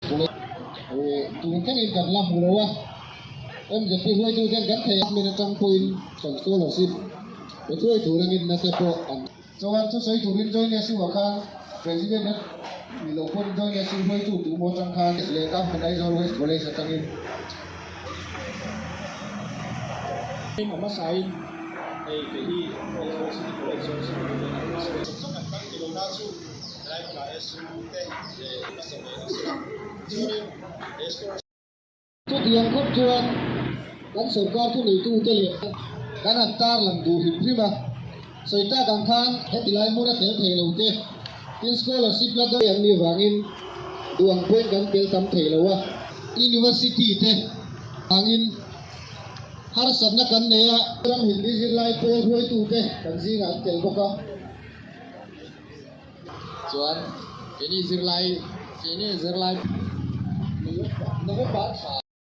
Tun thlengin kan la hmu lo a, MZP hruaituten kan theih a, min atang pawhin kan scholarship pe thuai tur angin nasa pawh an. Chuan thusawi turin Join SU ah khan President a ni lo pawn Join SU hruaitu tu maw atang khan leh ka hmun Aizawl West College atangin. A hmasain hei kei hi Aizawl City College Join SU hruaitu an hmasawi zawng zawng an tan ti lo na chu helai hmunah SU te leh hmasa ve ang sela chuanin he scholarship. Chutiang khawp chuan kan sorkar thuneitute leh kan han tarlang duh hrim hrim a, sawi tak ang khan heti lai hmun a tel thei lo te, tin scholarship la daih an nih vangin duh ang pawhin kan tel tam thei lo a, University te vangin harsatna kan nei a, ram Hindi zirlai pawl hruaitute kan zingah an tel bawk a. Chuan keini zirlai keini zirlai November thla.